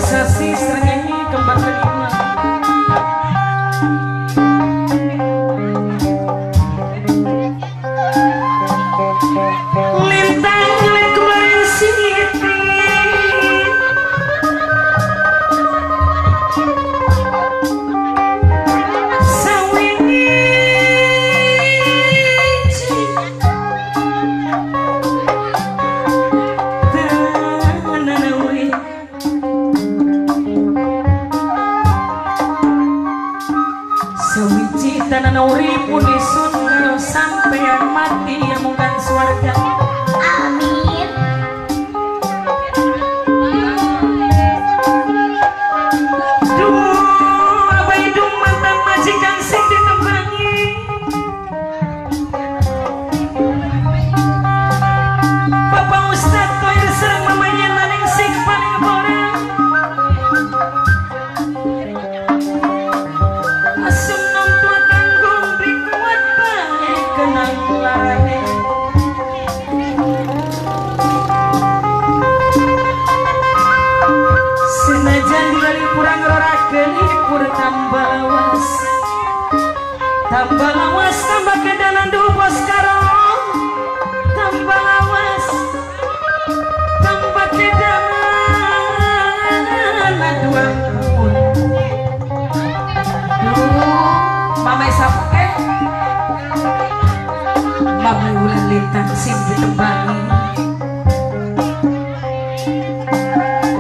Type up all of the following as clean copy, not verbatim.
Sasi srengenge kembar kelima. Lintang lan kemarin siti. Sawiji tananawi. Sawiji tanana urip unisun karo sampeyan mati amungkan swarga. Amin. Duh, abai dung mantan majikan sing ditembangi. Bapak Ustad Toir sareng mamanya naning sing paling borang. Asem nom tua tanggung beli kuat bae kenang larane. Senajan dari kurang rorakeun pur tambah lawas. Tambah lawas tambah kedanan duh bos karong. Tambah lawas tambah kedanan aduh ampun. Duh, mamai sapa eh? Mamai wulan lintang sing ditembangi.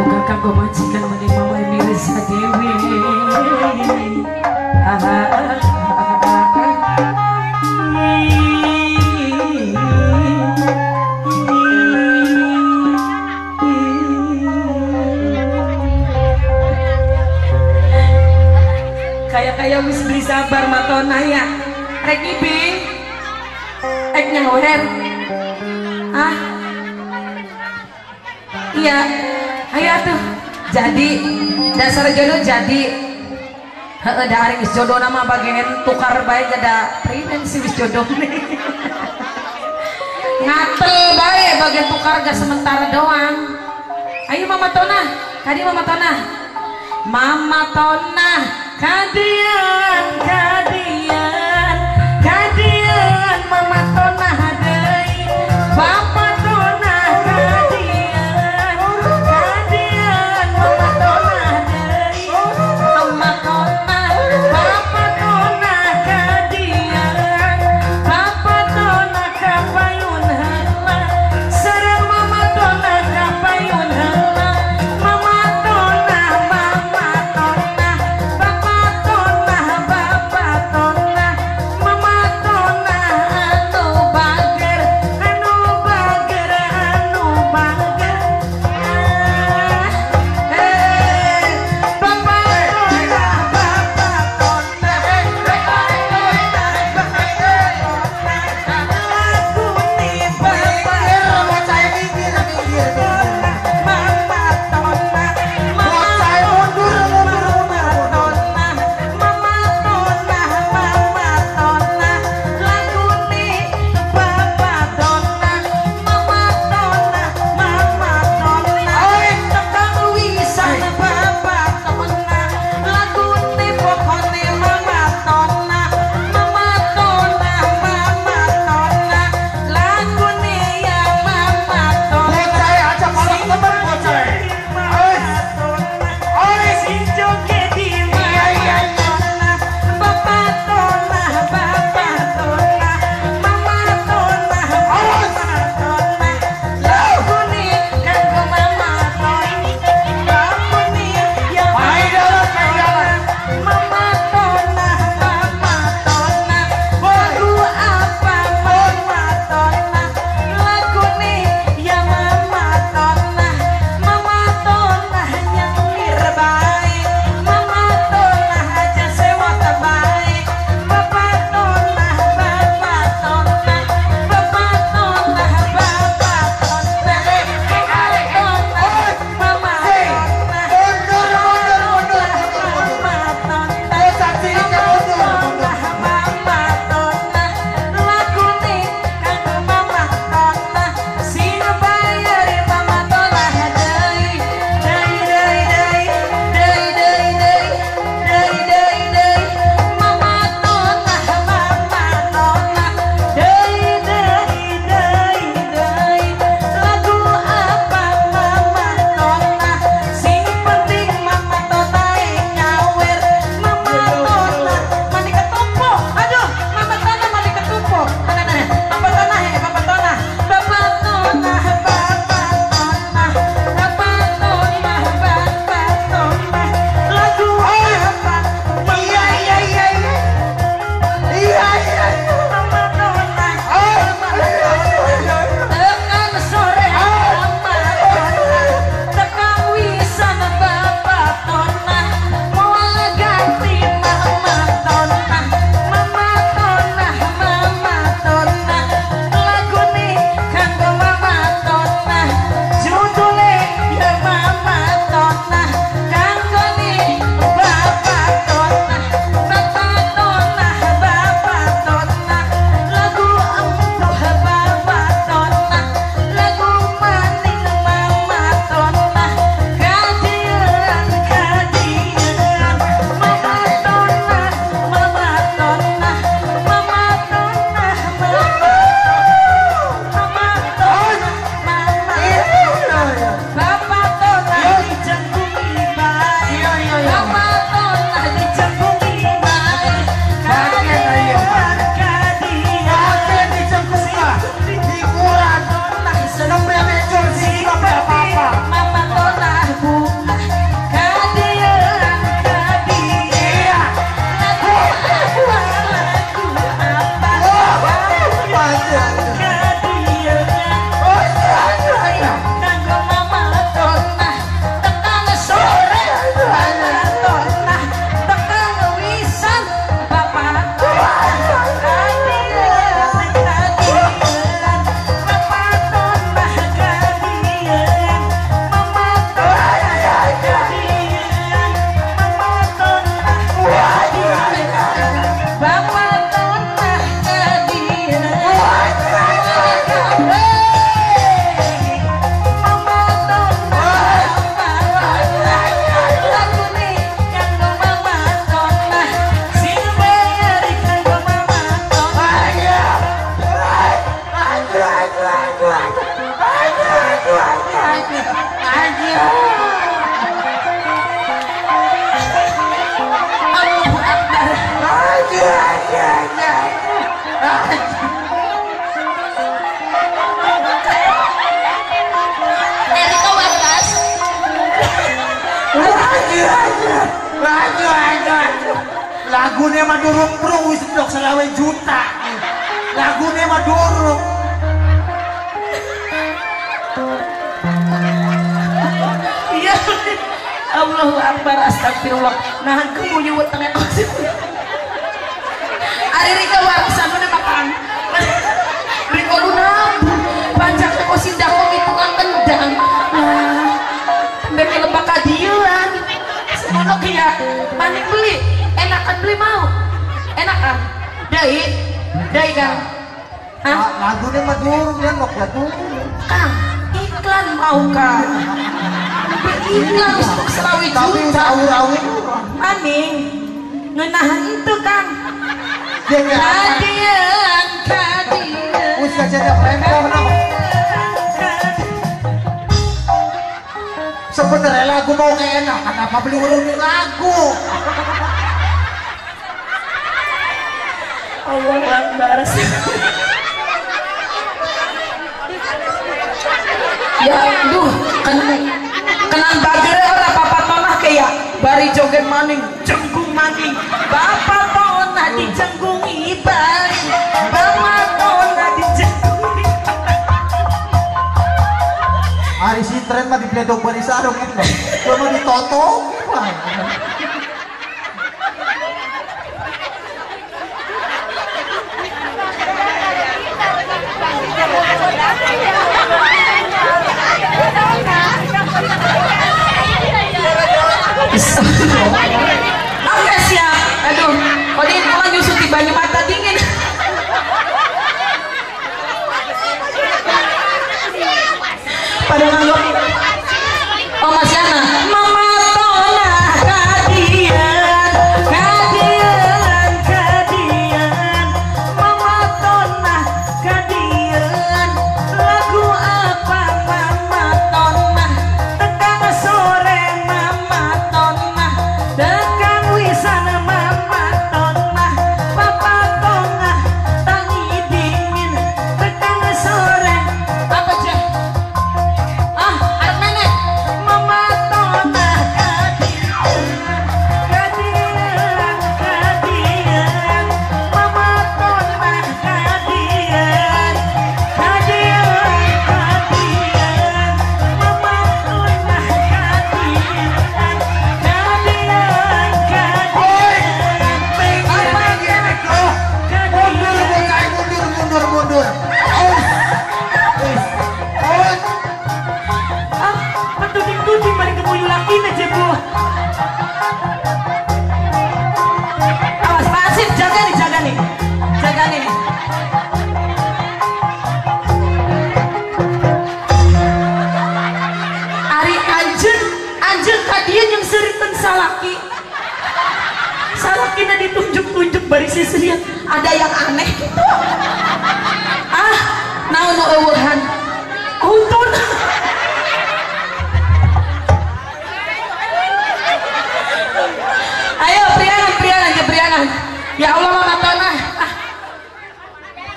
Uga kanggo majikan mening mamai Mirza dewe. Kayak wis beli sabar matona ya. Rek ngibing. Rek nyawer. Ah. Iya. Ayo atuh. Jadi dasar jodoh jadi. Heeh, da ari wis jodoh nama bagian tukar bae da primen sih wis jodoh nih. Ngatel bae bagian tukar gak sementara doang. Ayo Mama Tona, kadi Mama Tona. Mama Tona, kadian kadian kadian Mama Tona deui. Bapak Tona kadian kadian Mama Tona deui. Mama Tona, Bapak Tona kadian. Bapak Tona kapayun heula. Sareng Mama Tona kapayun heula. Mama Tona, Mama Tona, Bapak Tona, Bapak Tona. Aduh. Lagune mah durung brung wis ndok 25 juta. Lagune mah durung. Iya. Allahu Akbar, astagfirullah. Nahan kemuyu wetenge kok. Ari rika warisan mana makan. Riko lunam. Pancak kok sindak kok tukang kendang. Sampai ke lebak kadieuan. Semono ya. Maning beli, enakan beli mau. Enakan. Dai. Dai Kang. Hah? Lagune mah durung ya nok lagu. Kang, iklan mau Kang. Iklan wis 25 juta. Tapi awur-awur. Maning ngenahan itu Kang. Kadian, kadian. Wis kajane rempoh nok. Sebenarnya lagu mau enak, kenapa beli urung lagu? Allah Akbar. Ya aduh, kenan bagere ora bapak tonah kayak bari joget maning, jenggung maning. Bapak tonah dijenggungi bari, bapak tonah dijenggungi. Ari si tren mah dibledog bari sarung ini. Gua mah ditoto. Oke siap. Aduh, kok ini malah nyusuti banyu mata dingin. Pada nganggap. Oh Mas Yana, Mama Tona kadian, kadian, kadian, Mama Tona kadian. Lagu apa Mama Tona? Tekang sore Mama Tona, tekang wisana Mama Tona, Papa Tona tangi dingin, tekang sore apa aja? Ah, arep mana? Mama Tona kadian, kadian, kadian, Mama Tona kadian, kadian, kadian, Mama Tona kadian, kadian, kadian. Minggir, minggir, mundur, bocah, mundur, mundur, mundur. Aus, aus. Ah, petuding-tuding balik kemuyu laki aja bu. Awas, Pak Asif, jaga nih, jaga nih, jaga nih. Ari anjen, anjen kadian yang seriten salaki. Salakina ditunjuk-tunjuk bari sisrian. Ada yang aneh gitu. Ah, naon nu eueuhan. Untun. Ayo priangan, priangan, je priangan. Ya Allah Mama Tona. Ah.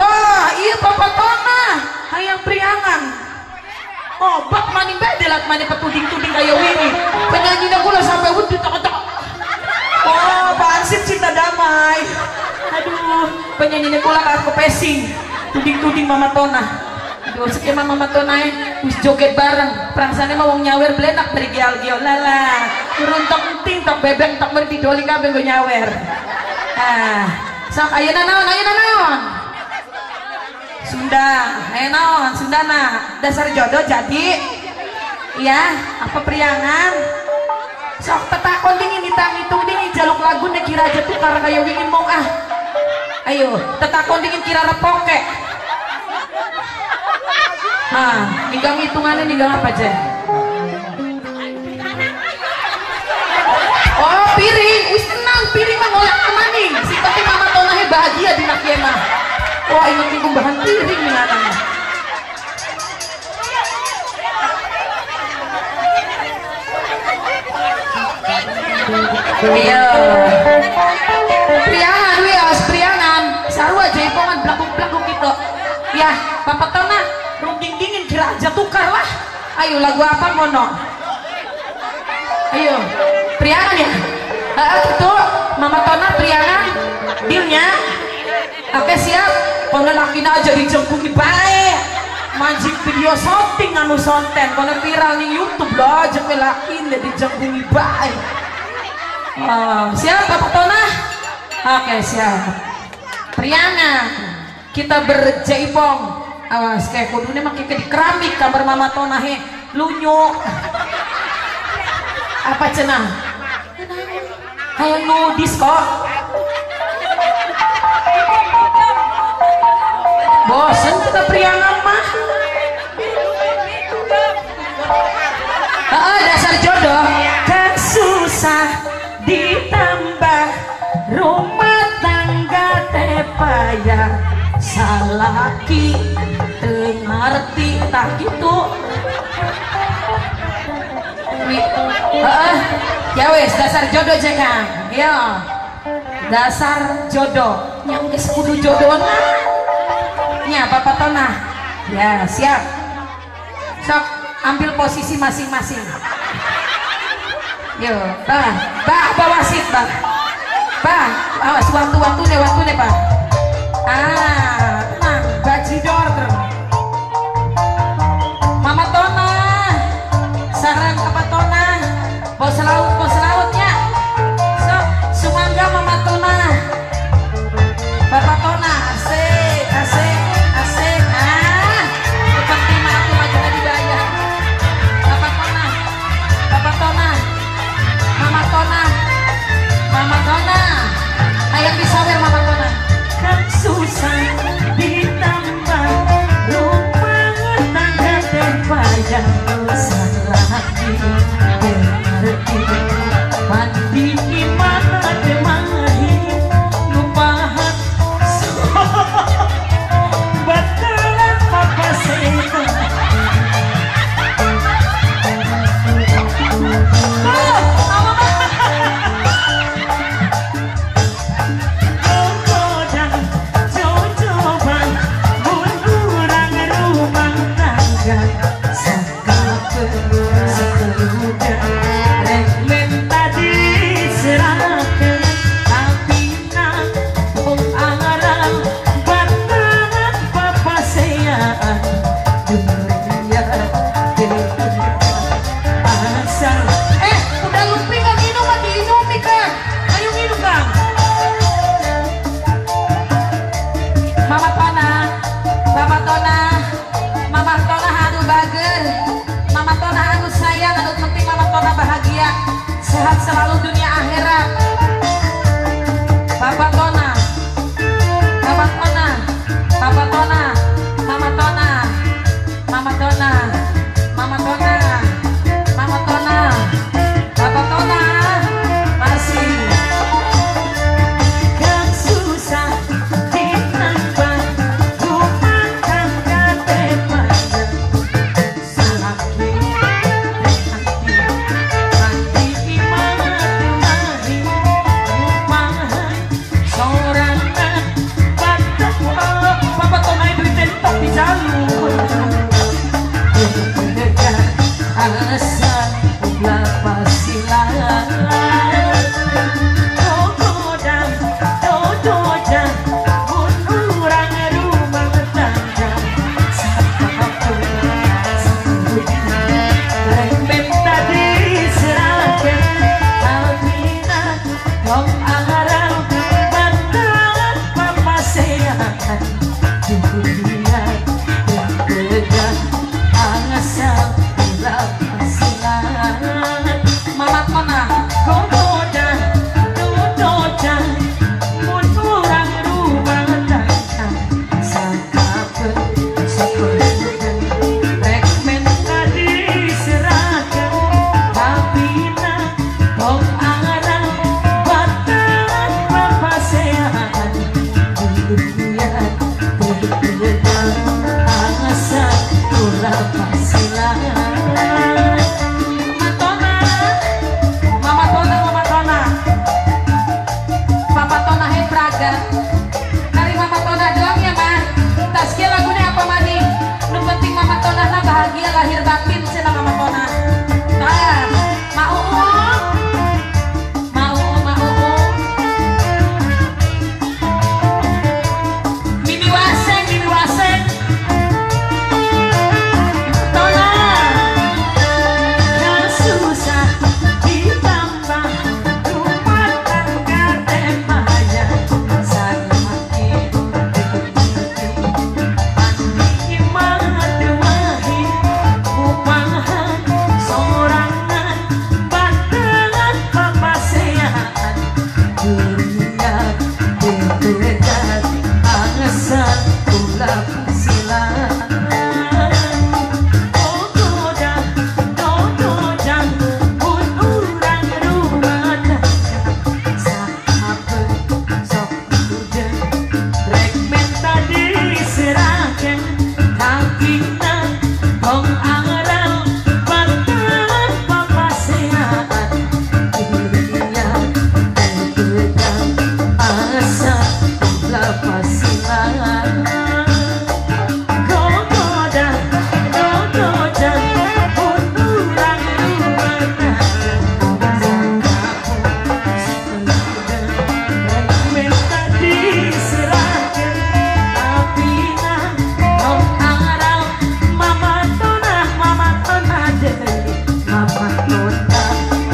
Oh, iya Papa Tona. Hayang priangan. Oh, bak maning bae delat maning petuding-tuding kaya wingi. Penyanyina kula sampai wudu tok-tok. Oh, Pak Ansip cinta damai. Aduh, penyanyinya kula aku pesing. Tuding-tuding Mama Tona. Aduh, sekian Mama Tona wis joget bareng. Prangsane mah wong nyawer blenak beri gial-gial lala. Turun tok enting tok bebek tok meri didoli kabeh nggo nyawer. Ah, sok ayeuna naon? Ayeuna naon? Sunda, ayo naon? Sundana. Dasar jodoh jadi ya, apa priangan? Sok tetakon dingin ditang-hitung dingin jaluk lagu nek kira aja tukar kaya wingin mong ah. Ayo, tetakon dingin kira repoke. Ah, ninggang hitungannya ninggang apa aja? Oh, piring, wis tenang, piring mah ngolak maning. Sing penting Mama Tonahe bahagia dina kieu mah. Wah, inget minggu bahan piring nih anaknya. Iya. Priangan wios, priangan. Sarua jaipongan blakuk-blakuk gitu. Ya, Bapak Tona, runding dingin kira aja tukar lah. Ayo lagu apa mono? Ayo, priangan ya. Gitu Mama Tona Priana dealnya. Oke siap. Kono lakina aja dijengkuki bae. Mancing video shooting anu sonten kono viral ning YouTube loh aja kowe lakine dijengkungi bae. Siap Bapak Tona? Oke siap. Priana kita berjaipong. Awas kayak kudune make di keramik kamar Mama Tona he lunyo. Apa cenah? Kayak nu disco. Bosen kita Priana mah. Dasar jodoh kan susah ditambah rumah tangga teh payah salaki teu ngarti tah kitu. Ya wes dasar jodoh je Kang. Ya dasar jodoh yang geus kudu jodohna nya Bapak Tona. Ya siap. Sok ambil posisi masing-masing. Yo, bah, bah, bawa sit, bah. Bah, awas waktu-waktu deh, bah. Ah, tenang, bajidor terus. Mama Tona, saran Papa Tona, bos lautnya. Sok, sumangga Mama Tona, Bapak Tona, asik, asik, asik. Ah, penting mah aku maju dibayar. Bapak Tona, Bapak Tona, Mama Tona, Mama Tona, ayam disawer Mama Tona. Kan susah ditambah rumah tangga teh payah salaki ngerti mandi gimana demahi lupahan bakalan papa setan. Udah lupi kan minum mah diinum nih Kang. Ayo minum Kang. Mama Tona, Bapak Tona, Mama Tona anu bager, Mama Tona anu sayang, anu penting Mama Tona bahagia, sehat selalu dunia akhirat. Bapak Tona, Bapak Tona, Bapak Tona, Mama Tona, Mama Tona, Mama Tona, Mama Tona, Bapak Tona, masih. Kan susah ditambah rumah tangga teh payah salaki ngerti mandi gimana demahi lupahan sorangan batak. Bapak Tona duit entok di jalur. Asa pasilan kokodang dodojan mun urang rumah tangga rempet tadi serahkan almina wong arang bantalan papasean dunia tegak asal Mama Tona, go.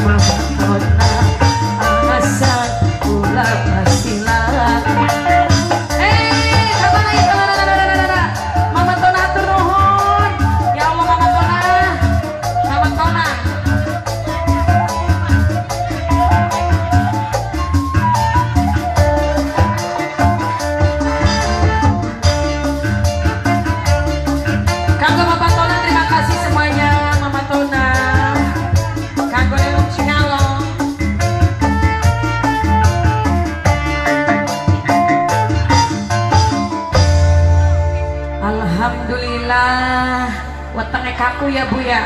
Mama Tona asa kula pasilan. Mama Tona atur nuhun. Ya Allah Mama Tona. Mama Tona. Kanggo Mama Tona terima kasih semuanya Mama Tona. Kanggo Lelung Cingalong. Alhamdulillah wetenge kaku ya Bu ya.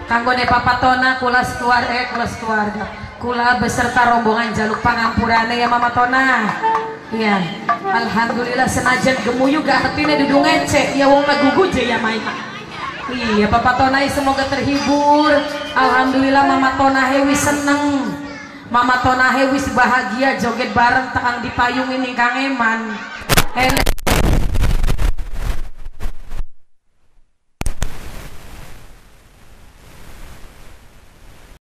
Kanggone Papa Tona kula keluarga, kula keluarga. Kula beserta rombongan jaluk pangampurane ya Mama Tona. Iya, alhamdulillah senajan gemuyu gak artine dudu ngece, ya wong magugu je ya main. Iya, Papa Tona semoga terhibur. Alhamdulillah Mama Tona wis seneng. Mama Tona wis bahagia joget bareng tekang dipayungin ning Kang Eman.